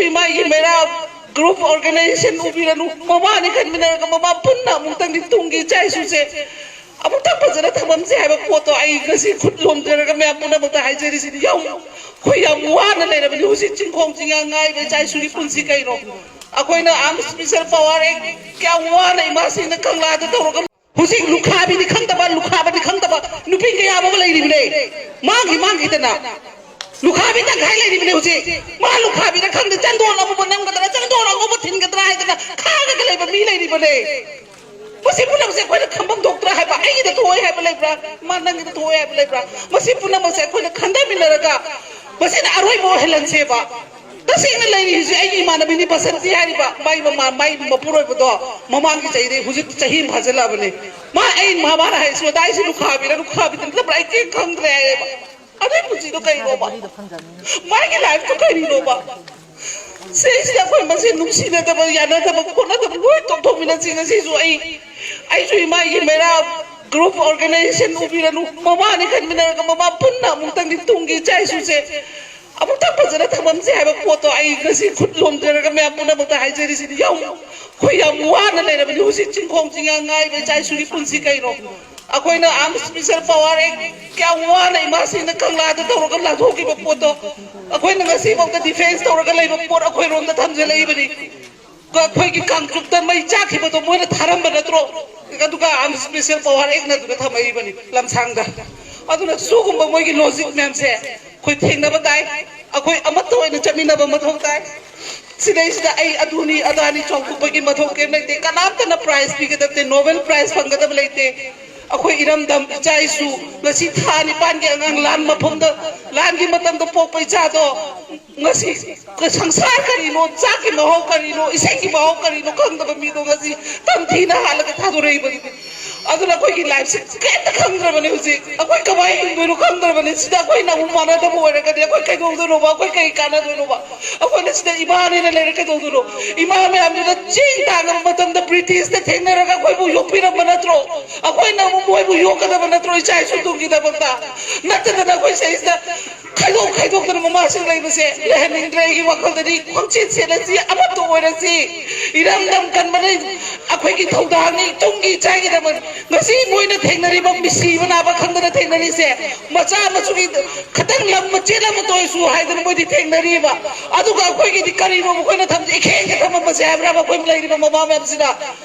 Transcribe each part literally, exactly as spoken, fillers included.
ꯏꯃꯥꯒꯤ ꯃꯩꯔꯥ group organisation ꯎꯕꯤꯔꯅꯨ, ꯃꯃꯥꯅꯤ ꯈꯟꯃꯤꯟꯅꯔꯒ ꯃꯃꯥ ꯄꯨꯟꯅ ꯑꯃꯨꯛꯇꯪꯗꯤ ꯇꯨꯡꯒꯤ ꯏꯆꯥ ꯏꯁꯨꯁꯦ ꯑꯃꯨꯛꯇꯪ ꯐꯖꯅ ꯊꯝꯃꯝꯁꯦ ꯍꯥꯏꯕ ꯄꯣꯠꯇꯣ ꯑꯩ ꯉꯁꯤ ꯈꯨꯠ ꯂꯣꯝꯖꯔꯒ ꯃꯌꯥꯝ ꯄꯨꯝꯅꯃꯛꯇ ꯍꯥꯏꯖꯔꯤꯁꯤꯅꯤ꯫ ꯌꯥꯝ, ꯑꯩꯈꯣꯏ ꯌꯥꯝ ꯋꯥꯅ ꯂꯩꯔꯕꯅꯤ ꯍꯧꯖꯤꯛ ꯆꯤꯡꯈꯣꯡ ꯆꯤꯡꯌꯥ ꯉꯥꯏꯕ ꯏꯆꯥ ꯏꯁꯨꯒꯤ ꯄꯨꯟꯁꯤ ꯀꯩꯅꯣ꯫ ꯑꯩꯈꯣꯏꯅ ꯑꯥꯔꯝ ꯏꯁꯄꯤꯁꯦꯜ ꯄꯋꯥꯔ ꯑꯦꯛ ꯀꯌꯥꯝ ꯋꯥꯅ ꯏꯃꯥꯁꯤꯡꯅ ꯀꯪꯂꯥꯗ ꯇꯧꯔꯒ ꯍꯧꯖꯤꯛ ꯂꯨꯈꯥꯕꯤꯗꯤ ꯈꯪꯗꯕ, ꯂꯨꯈꯥꯕꯗꯤ ꯈꯪꯗꯕ ꯅꯨꯄꯤ ꯀꯌꯥ ꯑꯃ ꯂꯩꯔꯤꯕꯅꯦ꯫ ꯃꯥꯡꯈꯤ ꯃꯥꯡꯈꯤꯗꯅ ꯂꯨꯈꯥꯕꯤ ꯇꯪꯈꯥꯏ ꯂꯩꯔꯤꯕꯅꯦ ꯍꯧꯖꯤꯛ꯫ ꯃꯥ ꯂꯨꯈꯥꯕꯤꯗ ꯈꯪꯗꯦ, ꯆꯟꯗꯣꯟ ꯑꯃꯨꯕ ꯅꯝꯒꯗ꯭ꯔꯥ, ꯆꯟꯗꯣꯟ ꯑꯉꯧꯕ ꯊꯤꯟꯒꯗ꯭ꯔꯥ ꯍꯥꯏꯗꯅ ꯈꯥꯡꯉꯒ ꯂꯩꯕ ꯃꯤ ꯂꯩꯔꯤꯕꯅꯦ꯫ ꯃꯁꯤ ꯄꯨꯝꯅꯃꯛꯁꯦ ꯑꯩꯈꯣꯏꯅ ꯈꯪꯐꯝ ꯊꯣꯛꯇ꯭ꯔꯥ ꯍꯥꯏꯕ? ꯑꯩꯒꯤꯗ ꯊꯣꯛꯑꯣꯏ ꯍꯥꯏꯕ ꯂꯩꯕ꯭ꯔꯥ? ꯃꯥ ꯅꯪꯒꯤꯗ ꯊꯣꯛꯑꯣꯏ ꯍꯥꯏꯕ ꯂꯩꯕ꯭ꯔꯥ? ꯃꯁꯤ ꯄꯨꯝꯅꯃꯛꯁꯦ ꯑꯩꯈꯣꯏꯅ ꯈꯟꯊꯃꯤꯟꯅꯔꯒ ꯃꯁꯤꯅ ꯑꯔꯣꯏꯕ ꯑꯣꯏꯍꯜꯂꯟꯁꯦꯕ꯫ ꯇꯁꯦꯡꯅ ꯂꯩꯔꯤꯁꯦ ꯑꯩꯒꯤ ꯏꯃꯥꯟꯅꯕꯤꯅꯤ ꯕꯁꯟꯇꯤ ꯍꯥꯏꯔꯤꯕ, ꯃꯥꯏ ꯃꯃꯥ, ꯃꯥꯏ ꯃꯄꯨꯔꯣꯏꯕꯗꯣ ꯃꯃꯥꯡꯒꯤ ꯆꯍꯤꯗꯩ ꯍꯧꯖꯤꯛ ꯆꯍꯤ ꯑꯃ ꯐꯥꯖꯤꯜꯂꯛꯑꯕꯅꯦ꯫ ꯃꯥ, ꯑꯩ ꯃꯥ, ꯃꯥꯅ ꯍꯥꯏ, "ꯁꯨꯗꯥꯏꯁꯤ ꯂꯨꯈꯥꯕꯤꯔ ꯂꯨꯈꯥꯕꯤ ꯅꯠꯇꯕ꯭ꯔꯥ? ꯑꯩ ꯀꯔꯤꯝ ꯈꯪꯗ꯭ꯔꯦ" ꯍꯥꯏꯌꯦꯕ꯫ ꯑꯗꯨꯏ ꯄꯨꯟꯁꯤꯗꯣ ꯀꯩꯅꯣꯕ? ꯃꯥꯒꯤ ꯂꯥꯏꯐꯇꯣ ꯀꯔꯤꯅꯣꯕ? ꯁꯤꯁꯤꯗ ꯑꯩꯈꯣꯏ ꯃꯁꯦꯟ ꯅꯨꯡꯁꯤꯅꯗꯕ, ꯌꯥꯅꯗꯕ, ꯈꯣꯠꯅꯗꯕ ꯂꯣꯏ ꯇꯣꯛꯊꯣꯛꯃꯤꯟꯅꯁꯤ꯫ ꯉꯁꯤꯁꯨ ꯑꯩ, ꯑꯩꯁꯨ ꯏꯃꯥꯒꯤ ꯃꯩꯔꯥ ꯒ꯭ꯔꯨꯞ ꯑꯣꯔꯒꯅꯥꯏꯖꯦꯁꯟ ꯎꯕꯤꯔꯅꯨ, ꯃꯃꯥꯅꯤ ꯈꯟꯃꯤꯟꯅꯔꯒ ꯃꯃꯥ ꯄꯨꯟꯅ ꯑꯃꯨꯛꯇꯪꯗꯤ ꯇꯨꯡꯒꯤ ꯏꯆꯥ ꯏꯁꯨꯁꯦ ꯑꯃꯨꯛꯇꯪ ꯐꯖꯅ ꯊꯝꯃꯝꯁꯦ ꯍꯥꯏꯕ ꯄꯣꯠꯇꯣ ꯑꯩ ꯉꯁꯤ ꯈꯨꯠ ꯂꯣꯝꯖꯔꯒ ꯃꯌꯥꯝ ꯄꯨꯝꯅꯃꯛꯇ ꯍꯥꯏꯖꯔꯤꯁꯤꯅꯤ꯫ ꯌꯥꯝ, ꯑꯩꯈꯣꯏ ꯌꯥꯝ ꯋꯥꯅ ꯂꯩꯔꯕꯅꯤ ꯍꯧꯖꯤꯛ ꯆꯤꯡꯈꯣꯡ ꯆꯤꯡꯌꯥ ꯉꯥꯏꯕ ꯏꯆꯥ ꯏꯁꯨꯒꯤ ꯄꯨꯟꯁꯤ ꯀꯩꯅꯣ꯫ ꯑꯩꯈꯣꯏꯅ ꯑꯥꯔꯝ ꯏꯁꯄꯤꯁꯦꯜ ꯄꯋꯥꯔ ꯑꯦꯛ ꯀꯌꯥꯝ ꯋꯥꯅ ꯏꯃꯥꯁꯤꯡꯅ ꯀꯪꯂꯥꯗ ꯇꯧꯔꯒ ꯂꯥꯟꯊꯣꯛꯈꯤꯕ ꯄꯣꯠꯇꯣ, ꯑꯩꯈꯣꯏꯅ ꯉꯁꯤꯐꯥꯎꯗ ꯗꯤꯐꯦꯟꯁ ꯇꯧꯔꯒ ꯂꯩꯕ ꯄꯣꯠ ꯑꯩꯈꯣꯏꯔꯣꯝꯗ ꯊꯝꯖꯤꯜꯂꯛꯏꯕꯅꯤ꯫ ꯑꯩꯈꯣꯏꯒꯤ ꯀꯥꯡꯆꯨꯞꯇ ꯃꯩ ꯆꯥꯛꯈꯤꯕꯗꯣ ꯃꯣꯏꯅ ꯊꯥꯔꯝꯕ ꯅꯠꯇ꯭ꯔꯣ? ꯑꯗꯨꯒ ꯑꯥꯔꯝ ꯏꯁꯄꯤꯁꯦꯜ ꯄꯋꯥꯔ ꯑꯦꯛꯅ ꯑꯗꯨꯗ ꯊꯝꯃꯛꯏꯕꯅꯤ ꯂꯝꯁꯥꯡꯗ꯫ ꯑꯗꯨꯅ ꯁꯤꯒꯨꯝꯕ ꯃꯣꯏꯒꯤ ꯂꯣꯖꯤꯛ ꯃꯌꯥꯝꯁꯦ ꯑꯩꯈꯣꯏ ꯊꯦꯡꯅꯕ ꯇꯥꯏ꯫ ꯑꯩꯈꯣꯏ ꯑꯃꯠꯇ ꯑꯣꯏꯅ ꯆꯠꯃꯤꯟꯅꯕ ꯃꯊꯧ ꯇꯥꯏ꯫ ꯁꯤꯗꯩꯁꯤꯗ ꯑꯩ ꯑꯗꯨꯅꯤ ꯑꯗꯥꯅꯤ ꯆꯥꯎꯊꯣꯛꯄꯒꯤ ꯃꯊꯧ ꯀꯔꯤꯝ ꯂꯩꯇꯦ꯫ ꯀꯅꯥꯝꯇꯅ ꯄ꯭ꯔꯥꯏꯖ ꯄꯤꯒꯗꯕ ꯅꯠꯇꯦ, ꯅꯣꯕꯦꯜ ꯄ꯭ꯔꯥꯏꯖ ꯐꯪꯒꯗꯕ ꯂꯩꯇꯦ꯫ ꯑꯩꯈꯣꯏ ꯏꯔꯝꯗꯝ ꯏꯆꯥ ꯏꯁꯨ, ꯉꯁꯤ ꯊꯥ ꯅꯤꯄꯥꯟꯒꯤ ꯑꯉꯥꯡ ꯂꯥꯟ ꯃꯐꯝꯗ, ꯂꯥꯟꯒꯤ ꯃꯇꯝꯗ ꯄꯣꯛꯄ ꯏꯆꯥꯗꯣ ꯉꯁꯤ ꯁꯪꯁꯥꯔ ꯀꯔꯤꯅꯣ, ꯆꯥꯛꯀꯤ ꯃꯍꯥꯎ ꯀꯔꯤꯅꯣ, ꯏꯁꯤꯡꯒꯤ ꯃꯍꯥꯎ ꯀꯔꯤꯅꯣ ꯈꯪꯗꯕ ꯃꯤꯗꯣ ꯉꯁꯤ ꯇꯝꯊꯤꯅ ꯍꯥꯠꯂꯒ ꯊꯥꯗꯣꯔꯛꯏꯕꯅꯤ꯫ ꯑꯗꯨꯅ ꯑꯩꯈꯣꯏꯒꯤ ꯂꯥꯏꯐꯁꯦ ꯀꯩꯝꯇ ꯈꯪꯗ꯭ꯔꯕꯅꯤ ꯍꯧꯖꯤꯛ꯫ ꯑꯩꯈꯣꯏ ꯀꯃꯥꯏꯅ ꯍꯤꯡꯗꯣꯏꯅꯣ ꯈꯪꯗ꯭ꯔꯕꯅꯤ꯫ ꯁꯤꯗ ꯑꯩꯈꯣꯏꯅ ꯑꯃꯨꯛ ꯃꯥꯟꯅꯗꯕ ꯑꯣꯏꯔꯒꯗꯤ ꯑꯩꯈꯣꯏ ꯀꯩꯗꯧꯗꯣꯏꯅꯣꯕ? ꯑꯩꯈꯣꯏ ꯀꯩ ꯀꯥꯟꯅꯗꯣꯏꯅꯣꯕ? ꯑꯩꯈꯣꯏꯅ ꯁꯤꯗ ꯏꯃꯥꯅꯦꯅ ꯂꯩꯔ ꯀꯩꯗꯧꯗꯣꯏꯅꯣ? ꯏꯃꯥ ꯃꯌꯥꯝꯗꯨꯅ ꯆꯦꯡ ꯇꯥꯡꯉꯕ ꯃꯇꯝꯗ ꯕ꯭ꯔꯤꯇꯤꯁꯅ ꯊꯦꯡꯅꯔꯒ ꯑꯩꯈꯣꯏꯕꯨ ꯌꯣꯛꯄꯤꯔꯝꯕ ꯅꯠꯇ꯭ꯔꯣ? ꯑꯩꯈꯣꯏꯅ ꯑꯃꯨꯛ ꯃꯣꯏꯕꯨ ꯌꯣꯛꯀꯗꯕ ꯅꯠꯇ꯭ꯔꯣ, ꯏꯆꯥ ꯏꯁꯨ ꯇꯨꯡꯒꯤꯗꯃꯛꯇ? ꯅꯠꯇꯗꯅ ꯑꯩꯈꯣꯏ ꯁꯤꯗꯩꯁꯤꯗ ꯈꯥꯏꯗꯣꯛ ꯈꯥꯏꯗꯣꯛꯇꯅ ꯃꯃꯥꯁꯤꯡ ꯂꯩꯕꯁꯦ ꯂꯩꯍꯟꯅꯤꯡꯗ꯭ꯔꯦ꯫ ꯑꯩꯒꯤ ꯋꯥꯈꯜꯗꯗꯤ ꯈꯣꯡꯆꯦꯠ ꯆꯦꯠꯂꯁꯤ, ꯑꯃꯠꯇ ꯑꯣꯏꯔꯁꯤ꯫ ꯏꯔꯝꯗꯝ ꯀꯟꯕꯅ ꯑꯩꯈꯣꯏꯒꯤ ꯊꯧꯗꯥꯡꯅꯤ, ꯇꯨꯡꯒꯤ ꯏꯆꯥꯒꯤꯗꯃꯛ꯫ ꯉꯁꯤ ꯃꯣꯏꯅ ꯊꯦꯡꯅꯔꯤꯕ ꯃꯤꯁꯤꯕ ꯅꯥꯕ ꯈꯪꯗꯅ ꯊꯦꯡꯅꯔꯤꯁꯦ, ꯃꯆꯥ ꯃꯁꯨꯒꯤ ꯈꯇꯪ ꯂꯝ ꯃꯆꯦꯠ ꯑꯃꯇ ꯑꯣꯏꯔꯁꯨ ꯍꯥꯏꯗꯅ ꯃꯣꯏꯗꯤ ꯊꯦꯡꯅꯔꯤꯕ꯫ ꯑꯗꯨꯒ ꯑꯩꯈꯣꯏꯒꯤꯗꯤ ꯀꯔꯤꯅꯣ ꯃꯈꯣꯏꯅ ꯊꯝ-, ꯏꯈꯦꯡꯗ ꯊꯝꯃꯝꯕꯁꯦ ꯍꯥꯏꯕ꯭ꯔꯥ? ꯑꯩꯈꯣꯏ ꯂꯩꯔꯤꯕ ꯃꯃꯥ ꯃꯌꯥꯝꯁꯤꯅ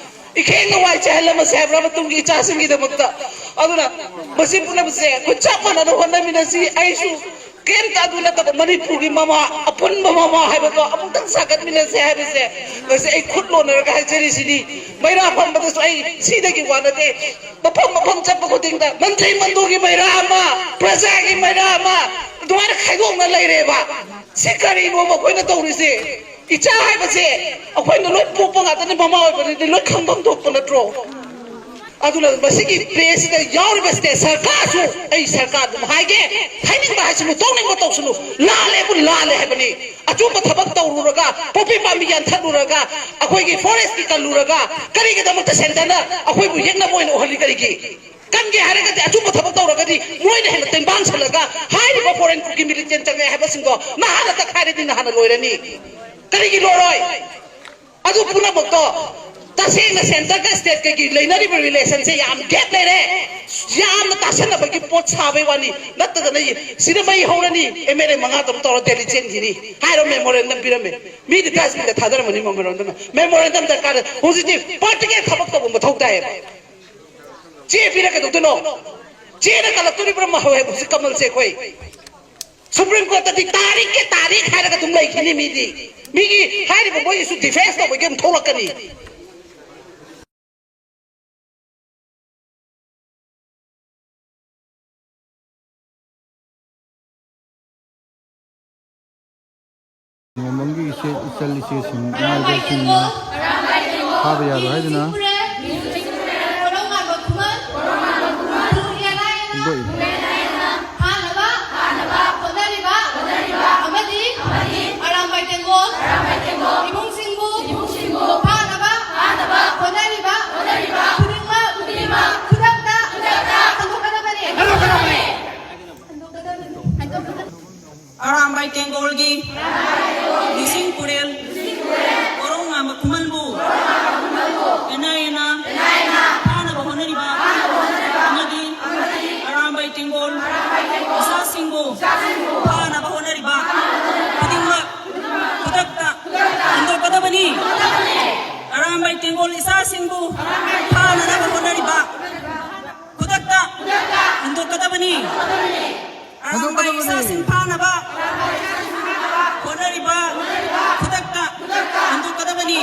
ꯏꯈꯦꯡꯅ ꯋꯥꯏ ꯆꯥꯏꯍꯜꯂꯝꯃꯁꯦ ꯍꯥꯏꯕ꯭ꯔꯥ ꯃꯇꯨꯡꯒꯤ ꯏꯆꯥꯁꯤꯡꯒꯤꯗꯃꯛꯇ? ꯑꯗꯨꯅ ꯃꯁꯤ ꯄꯨꯝꯅꯃꯛꯁꯦ ꯑꯩꯈꯣꯏ ꯆꯞ ꯃꯥꯟꯅꯅ ꯍꯣꯠꯅꯃꯤꯟꯅꯁꯤ꯫ ꯑꯩꯁꯨ ꯀꯩꯝꯇ ꯑꯗꯨ ꯅꯠꯇꯕ ꯃꯅꯤꯄꯨꯔꯒꯤ ꯃꯃꯥ, ꯑꯄꯨꯟꯕ ꯃꯃꯥ ꯍꯥꯏꯕꯗꯣ ꯑꯃꯨꯛꯇꯪ ꯁꯥꯒꯠꯃꯤꯟꯅꯁꯦ ꯍꯥꯏꯕꯁꯦ ꯉꯁꯤ ꯑꯩ ꯈꯨꯠ ꯂꯣꯟꯅꯔꯒ ꯍꯥꯏꯖꯔꯤꯁꯤꯅꯤ꯫ ꯃꯩꯔꯥ ꯐꯝꯕꯗꯁꯨ ꯑꯩ ꯁꯤꯗꯒꯤ ꯋꯥ ꯅꯠꯇꯦ, ꯃꯐꯝ ꯃꯐꯝ ꯆꯠꯄ ꯈꯨꯗꯤꯡꯗ ꯃꯟꯇ꯭ꯔꯤ ꯃꯟꯗꯨꯒꯤ ꯃꯩꯔꯥ ꯑꯃ, ꯄ꯭ꯔꯖꯥꯒꯤ ꯃꯩꯔꯥ ꯑꯃ, ꯑꯗꯨꯃꯥꯏꯅ ꯈꯥꯏꯗꯣꯛꯅ ꯂꯩꯔꯦꯕ꯫ ꯁꯤ ꯀꯔꯤꯅꯣꯕ ꯑꯩꯈꯣꯏꯅ ꯇꯧꯔꯤꯁꯦ? ꯏꯆꯥ ꯍꯥꯏꯕꯁꯦ ꯑꯩꯈꯣꯏꯅ ꯂꯣꯏ ꯄꯣꯛꯄ ꯉꯥꯛꯇꯅꯤ, ꯃꯃꯥ ꯑꯣꯏꯕꯅꯤꯗꯤ ꯂꯣꯏ ꯈꯪꯐꯝ ꯊꯣꯛꯄ ꯅꯠꯇ꯭ꯔꯣ? ꯑꯗꯨꯅ ꯃꯁꯤꯒꯤ ꯄ꯭ꯔꯦꯁꯁꯤꯗ ꯌꯥꯎꯔꯤꯕ ꯁ꯭ꯇꯦꯠ ꯁꯔꯀꯥꯔꯁꯨ, ꯑꯩ ꯁꯔꯀꯥꯔ ꯑꯗꯨꯝ ꯍꯥꯏꯒꯦ, ꯍꯥꯏꯅꯤꯡꯕ ꯍꯥꯏꯁꯤꯅꯨ, ꯇꯧꯅꯤꯡꯕ ꯇꯧꯁꯅꯨ, ꯂꯥꯜꯂꯦꯕꯨ ꯂꯥꯜꯂꯦ ꯍꯥꯏꯕꯅꯤ꯫ ꯑꯆꯨꯝꯕ ꯊꯕꯛ ꯇꯧꯔꯨꯔꯒ, ꯄꯣꯄꯤ ꯄꯥꯝꯕꯤ ꯌꯥꯟꯊꯠꯂꯨꯔꯒ, ꯑꯩꯈꯣꯏꯒꯤ ꯐꯣꯔꯦꯁꯀꯤ ꯀꯜꯂꯨꯔꯒ, ꯀꯔꯤꯒꯤꯗꯃꯛꯇ ꯁꯦꯟꯇꯔꯅ ꯑꯩꯈꯣꯏꯕꯨ ꯌꯦꯛꯅꯕ ꯑꯣꯏꯅ ꯎꯍꯜꯂꯤ ꯀꯔꯤꯒꯤ? ꯀꯟꯒꯦ ꯍꯥꯏꯔꯒꯗꯤ, ꯑꯆꯨꯝꯕ ꯊꯕꯛ ꯇꯧꯔꯒꯗꯤ ꯃꯣꯏꯅ ꯍꯦꯟꯅ ꯇꯦꯡꯕꯥꯡꯁꯜꯂꯒ ꯍꯥꯏꯔꯤꯕ ꯐꯣꯔꯦꯟ ꯀꯨꯀꯤ ꯃꯤꯂꯤꯇꯦꯟ ꯆꯪꯉꯦ ꯍꯥꯏꯕꯁꯤꯡꯗꯣ ꯅꯍꯥꯟꯅ ꯇꯛꯈꯥꯏꯔꯗꯤ ꯅꯍꯥꯟꯅ ꯂꯣꯏꯔꯅꯤ꯫ ꯀꯔꯤꯒꯤ ꯂꯣꯏꯔꯣꯏ? ꯑꯗꯨ ꯄꯨꯝꯅꯃꯛꯇꯣ ꯇꯁꯦꯡꯅ ꯁꯦꯟꯇꯔꯒ ꯁ꯭ꯇꯦꯠꯀꯒꯤ ꯂꯩꯅꯔꯤꯕ ꯔꯤꯂꯦꯁꯟꯁꯦ ꯌꯥꯝ ꯒꯦꯞ ꯂꯩꯔꯦ꯫ ꯌꯥꯝꯅ ꯇꯥꯁꯟꯅꯕꯒꯤ ꯄꯣꯠ ꯁꯥꯕꯩ ꯋꯥꯅꯤ꯫ ꯅꯠꯇꯗꯅ ꯁꯤꯗ ꯃꯩ ꯍꯧꯔꯅꯤ, ꯑꯦꯝ ꯑꯦꯜ ꯑꯦ ꯃꯉꯥ ꯇꯔꯨꯛ ꯇꯧꯔ ꯗꯦꯜꯂꯤ ꯆꯦꯟꯈꯤꯅꯤ ꯍꯥꯏꯔꯣ, ꯃꯦꯃꯣꯔꯦꯟꯗꯝ ꯄꯤꯔꯝꯃꯦ꯫ ꯃꯤꯗꯤ ꯗꯁꯕꯤꯟꯗ ꯊꯥꯗꯔꯝꯃꯅꯤ ꯃꯦꯃꯣꯔꯦꯟꯗꯝ꯫ ꯃꯦꯃꯣꯔꯦꯟꯗꯝ ꯗꯔꯀꯥꯔ ꯍꯧꯖꯤꯛꯇꯤ ꯄ꯭ꯔꯥꯛꯇꯤꯀꯦꯜ ꯊꯕꯛ ꯇꯧꯕ ꯃꯊꯧ ꯇꯥꯏꯌꯦꯕ꯫ ꯆꯦ ꯄꯤꯔ ꯀꯩꯗꯧꯗꯣꯏꯅꯣ? ꯆꯦꯅ ꯀꯜꯂꯛꯇꯣꯔꯤꯕ꯭ꯔꯥ ꯃꯍꯧ ꯍꯧꯖꯤꯛ ꯀꯃꯜꯁꯦ ꯑꯩꯈꯣꯏ? ꯁꯨꯄ꯭ꯔꯤꯝ ꯀꯣꯔꯠꯇꯗꯤ ꯇꯥꯔꯤꯛꯀꯤ ꯇꯥꯔꯤꯛ ꯍꯥꯏꯔꯒ ꯑꯗꯨꯝ ꯂꯩꯈꯤꯅꯤ ꯃꯤꯗꯤ꯫ ꯃꯤꯒꯤ ꯍꯥꯏꯔꯤꯕ ꯃꯣꯏꯒꯤꯁꯨ ꯗꯤꯐꯦꯟꯁ ꯇꯧꯕꯒꯤ ꯑꯃꯨꯛ ꯊꯣꯛꯂꯛꯀꯅꯤ꯫ ꯉꯝꯕꯝꯒꯤ ꯏꯆꯦ, ꯏꯆꯜ ꯏꯆꯦꯁꯤꯡ, ꯏꯃꯥ ꯏꯆꯜꯁꯤꯡꯅ ꯐꯥꯕ ꯌꯥꯔꯣꯏ ꯍꯥꯏꯗꯨꯅ ꯐꯥꯅꯕ ꯍꯣꯠꯅꯔꯤꯕ ꯑꯃꯗꯤ ꯑꯔꯥꯝꯕꯥꯏ ꯇꯦꯡꯒꯣꯜ ꯏꯃꯨꯡꯁꯤꯡꯕꯨ ꯐꯥꯅꯕ ꯍꯣꯠꯅꯔꯤꯕ ꯈꯨꯗꯤꯡꯃꯛ ꯈꯨꯗꯛꯇ ꯍꯟꯗꯣꯛꯀꯗꯕꯅꯤ꯫ ꯑꯔꯥꯝꯕꯥꯏ ꯇꯦꯡꯒꯣꯜꯒꯤ ꯂꯤꯁꯤꯡ ꯄꯨꯔꯦꯜ ꯀꯣꯔꯧꯉꯥꯟꯕ ꯈꯨꯃꯟꯕꯨ ꯑꯦꯟ ꯑꯥꯏ ꯑꯦꯅ ꯐꯥꯅꯕ ꯍꯣꯠꯅꯔꯤꯕ ꯑꯃꯗꯤ ꯑꯔꯥꯝꯕꯥꯏ ꯇꯦꯡꯒꯣꯜ ꯏꯆꯥꯁꯤꯡꯕꯨ ꯐꯥꯅꯕ ꯍꯣꯠꯅꯔꯤꯕ ꯈꯨꯗꯤꯡꯃꯛ ꯈꯨꯗꯛꯇ ꯍꯟꯗꯣꯛꯀꯗꯕꯅꯤ꯫ ꯑꯔꯥꯝꯕꯥꯏ ꯇꯦꯡꯒꯣꯜ ꯏꯆꯥꯁꯤꯡꯕꯨ ꯐꯥꯅꯅꯕ ꯍꯣꯠꯅꯔꯤꯕ ꯈꯨꯗꯛꯇ ꯍꯟꯗꯣꯛꯀꯗꯕꯅꯤ꯫ ꯑꯔꯥꯝꯕꯥꯏ ꯏꯆꯥꯁꯤꯡ ꯐꯥꯅꯕ ꯍꯣꯠꯅꯔꯤꯕ ꯈꯨꯗꯛꯇ ꯍꯟꯗꯣꯛꯀꯗꯕꯅꯤ꯫